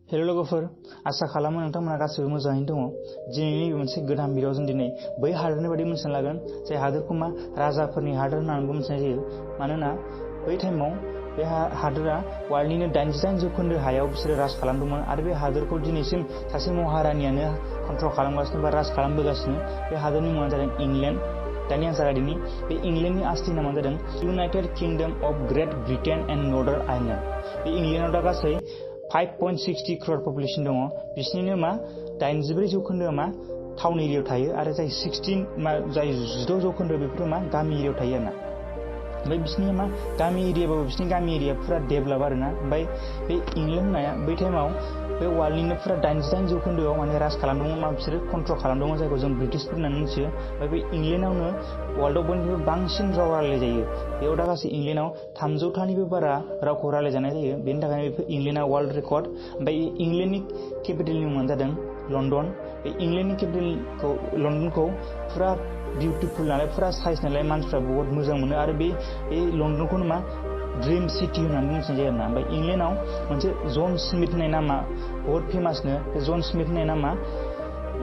Hello लोगोफोर, आसा खालामो नोंथांमोना गासैबो मोजाङैनो दङ। दिनैनि मोनसे गोदान भिडिअ जों दिनै बै हादोरनि बायदि मोनथिना लागोन जाय हादोरखौ राजाफोरनि हादोर होननानैबो मिथिनाय जायो। मानोना बै टाइमाव बे हादोरा वर्ल्डनिनो 98% हायाव बिसोरो राज खालामदोंमोन आरो बे हादोरखौ दिनैसिम सासे महारानियानो कन्ट्रल खालामगासिनो बा राज खालामबोगासिनो। बे हादोरनि मुङा जादों इंलेन्ड। दानि आं जागायदिनि। बे इंलेन्डनि आसलि नामा जादों United kingdom of great Britain and northern Ireland. बे इंलेन्डआव दा गासै 5.60 crore पपुलेशन दङ। बिसोरनिनो 84% टाउन एरियायाव थायो आरो जाय 16% बेफोर गामि एरियायाव थायो आरोना। ओमफ्राय बिसोरनि गामि एरियाबाबो बिसोरनि गामि एरिया फुरा डेभलप आरोना। ओमफ्राय बे इंलेन्ड होननाया बै टाइमाव बे वर्ल्डनिनो फुरा 98% राज खालामदोंमोन। बिसोरो कन्ट्रल खालामदोंमोन जायखौ जों ब्रिटिशफोर होननानै मिथियो। ओमफ्राय बे इंलेन्डआवनो वर्ल्डआव बयनिख्रुइबो बांसिन राव रायलायजायो। बेयाव दा गासै इंलेन्डआव 300थानिबो बारा रावखौ रायलायजानाय जायो। बेनि थाखायनो बेफोर इंलेन्डआ वर्ल्ड रेकर्ड। ओमफ्राय इंलेन्डनि केपिटेलनि मुङानो जादों लण्डन। बे इंलेन्डनि केपिटेलखौ लण्डनखौ फुरा बिउटिफुल नालाय, फुरा साइज नालाय मानसिफ्रा बहुत मोजां मोनो आरो बे लण्डनखौनो ड्रिम सिटी होननानै मिथिनाय जायो आरोना। ओमफ्राय इंलेन्डआव मोनसे जन स्मिथ होननाय नामा बहुत फेमासनो। बे जन स्मिथ होननाय नामा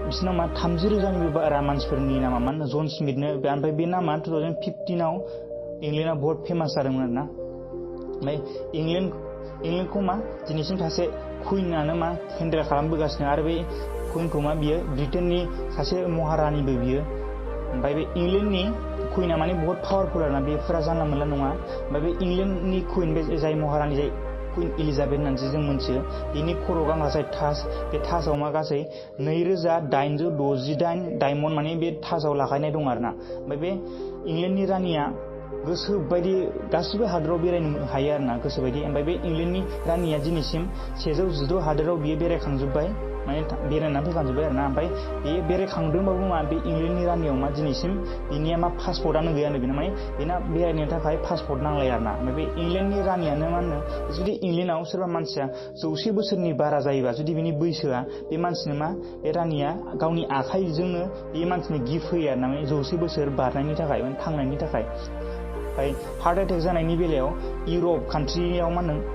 बिसोरनाव 30,000निबो बारा मानसिफोरनि नामा जन स्मिथनो। ओमफ्राय बे नामा 2015आव इंलेन्डआव बहुत फेमास जादोंमोन आरोना। ओमफ्राय इंलेन्डखौ दिनैसिम सासे कुइनानो हेन्डेल खालामबोगासिनो आरो बे कुइनखौ बियो ब्रिटेननि सासे महारानिबो बियो। ओमफ्राय बे इंलेन्डनि कुइना बहुत पावारफुल आरोना। बे फुरा जानला मोनला नङा। ओमफ्राय बे इंलेन्डनि कुइन बे जाय महारानि जाय कुइन एलिजाबेथ होननानैसो जों मोनथियो। बेनि खर' गांग्रा जाय ताज, बे ताजआव गासै 2868 डायमन्ड बे ताजआव लागायनाय दं आरोना। ओमफ्राय बे इंलेन्डनि रानिया गोसो बायदि गासिबो हादोराव बेरायनो हायो आरोना, गोसो बायदि। ओमफ्राय बे इंलेन्डनि रानिया दिनैसिम 116 हादोराव बियो बेरायखांजोब्बाय, बेरायनानै फैखांजोब्बाय आरोना। ओमफ्राय बेयो बेरायखांदोंबाबो बे इंलेन्डनि रानियाव दिनैसिम बेनिया पासपर्टआनो गैयानो। बेना बेरायनो थाखाय पासपर्ट नांलाया आरोना। ओमफ्राय बे इंलेन्डनि रानियानो जुदि इंलेन्डआव सोरबा मानसिया 100 बोसोरनि बारा जायोबा, जुदि बिनि बैसोआ, बे मानसिनो बे रानिया गावनि आखाइजोंनो बे मानसिनो गिफ्ट होयो आरोना, 100 बोसोर बारनायनि थाखाय, थांनायनि थाखाय। ओमफ्राय हार्ट एटेक जानायनि बेलायाव इउरप कान्ट्रियाव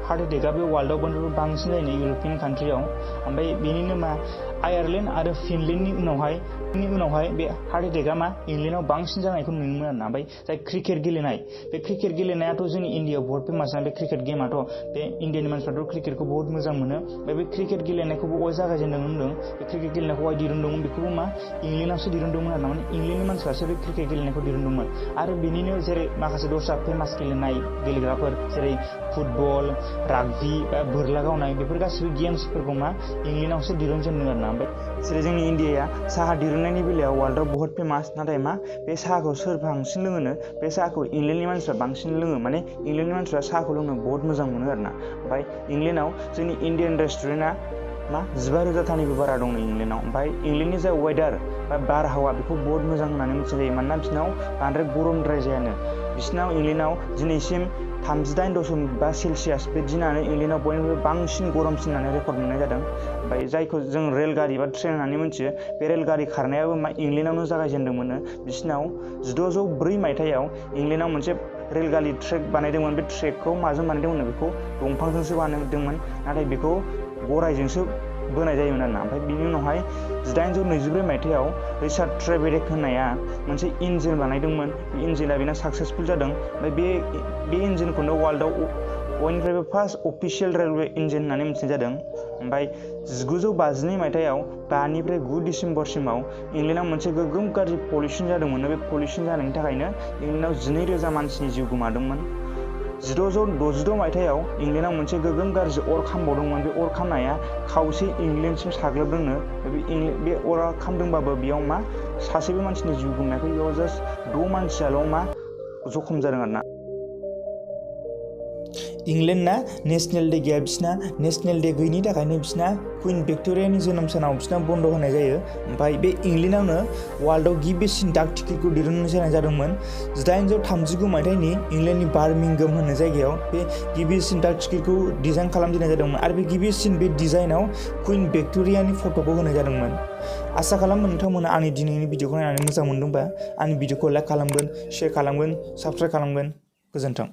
हार्ट एटेकआ बे वर्ल्डआव बयनिख्रुइबो बांसिन जायो इउरपियान कान्ट्रियाव। ओमफ्राय बेनिनो आयारलेण्ड आरो फिनलेण्डनि उनावहाय बे हार्ट एटेकआ इंलेन्डआव बांसिन जानायखौ नुनो मोनो आरोना। ओमफ्राय जाय क्रिकेट गेलेनाय, बे क्रिकेट गेलेनायाथ' जोंनि इण्डियाआव बहुत फेमास ना। बे क्रिकेट गेमाथ' बे इण्डियानि मानसिफ्राथ' क्रिकेटखौ बहुत मोजां मोनो। ओमफ्राय बे क्रिकेट गेलेनायखौबो जागायजेनदोंमोन होनदों। बे क्रिकेट गेलेनायखौ दिरुनदोंमोन, बेखौबो इंलेन्डआवसो दिरुनदोंमोन आरोना। इंलेन्डनि मानसिफ्रासो बे क्रिकेट गेलेनायखौ दिरुनदोंमोन। आरो बेनिनो जेरै माखासे दस्रा फेमास गेलेग्राफोर जेरै फुटबल, राग्बी बा बोरला गावनाय, बेफोर गासिबो गेम्सफोरखौ इंलेन्डआवसो दिरुनजेनदों आरोना। ओमफ्राय जेरै जोंनि इण्डियाया साहा दिरुननायनि बेलायाव वर्ल्डआव बहुत फेमास। नाथाय बे साहाखौ सोर बांसिन लोङोनो? बे साहाखौ इंलेन्डनि मानसिफ्रा बांसिन लोङो। इंलेन्डनि मानसिफ्रा साहाखौ लोंनो बहुत मोजां मोनो आरोना। ओमफ्राय इंलेन्डआव जोंनि इण्डियान रेस्टुरेन्टआ 15,000थानिबो बारा दं इंलेन्डआव। ओमफ्राय इंलेन्डनि जा वेदार बा बारहावा, बेखौ बहुत मोजां होननानै मिथिनाय जायो। मानोना बिसोरनाव बांद्राय गरमद्राय जायानो। बिसोरनाव इंलेन्डआव दिनैसिम 38.5 सेलसियास बे दिनानो इंलेन्डआव बयनिख्रुइबो बांसिन गरमसिन होननानै रेकर्ड मोननाय जादों। ओमफ्राय जायखौ जों रेलगारि बा ट्रेन होननानै मिथियो, बे रेलगारि खारनायाबो इंलेन्डआवनो जागायजेनदोंमोन। बिसोरनाव 1604 मायथाइयाव इंलेन्डआव मोनसे रेलगारि ट्रेक बानायदोंमोन। बे ट्रेकखौ माजों बानायदोंमोन? बेखौ दंफांजोंसो बानायदोंमोन, नाथाय बेखौ गरायजोंसो बोनाय जायोमोन आरोना। ओमफ्राय बिनि उनावहाय 1824 मायथाइयाव रिचार्ड ट्रेभेरिक होननाया मोनसे इन्जिन बानायदोंमोन। बे इन्जिना बेना साक्सेसफुल जादों। ओमफ्राय बे इन्जिनखौनो वर्ल्डआव बयनिफ्रायबो फार्स्ट अफिसियेल रेलवे इन्जिन होननानै मिथिनाय जादों। ओमफ्राय 1952 मायथाइयाव 5 निफ्राय 9 डिसेम्बरसिमाव इंलेन्डआव मोनसे गोगोम गाज्रि पलिउसन जादोंमोन। बे पलिउसन जानायनि थाखायनो इंलेन्डआव 12,000 मानसिनि जिउ गोमादोंमोन। 1666 मायथाइयाव इंलेन्डआव मोनसे गोगोम गाज्रि अर खामबावदोंमोन। बे अर खामनाया खावसे इंलेन्डसिम साग्लोबदोंनो। बे अरा खामदोंबाबो बेयाव सासेबो मानसिनि जिउ गोमायाखै। बेयाव जास्ट 6 मानसियाल' जखम जादों आरोना। इंलेन्डना नेसनेल डे गैया। बिसिना नेसनेल डे गैयिनि थाखायनो बिसिना कुइन भिक्ट'रियानि जोनोम सानाव बिसिना बन्द' होनाय जायो। ओमफ्राय बे इंलेन्डआवनो वर्ल्डआव गिबिसिन डाक टिकेटखौ दिरुनजेननाय जादोंमोन। 1839 मायथाइनि इंलेन्डनि बार्मिंहाम होननाय जायगायाव बे गिबिसिन डाक टिकेटखौ डिजाइन खालामजेननाय जादोंमोन। आरो बे गिबिसिन बे डिजाइनाव कुइन भिक्ट'रियानि फट'खौ होनाय जादोंमोन। आसा खालामो नोंथांमोना आंनि दिनैनि भिडिअखौ नायनानै मोजां मोनदोंबा आंनि भिडिअखौ लाइक खालामगोन, शेयार खालामगोन, साबस्क्राइब खालामगोन। गोजोन्थों।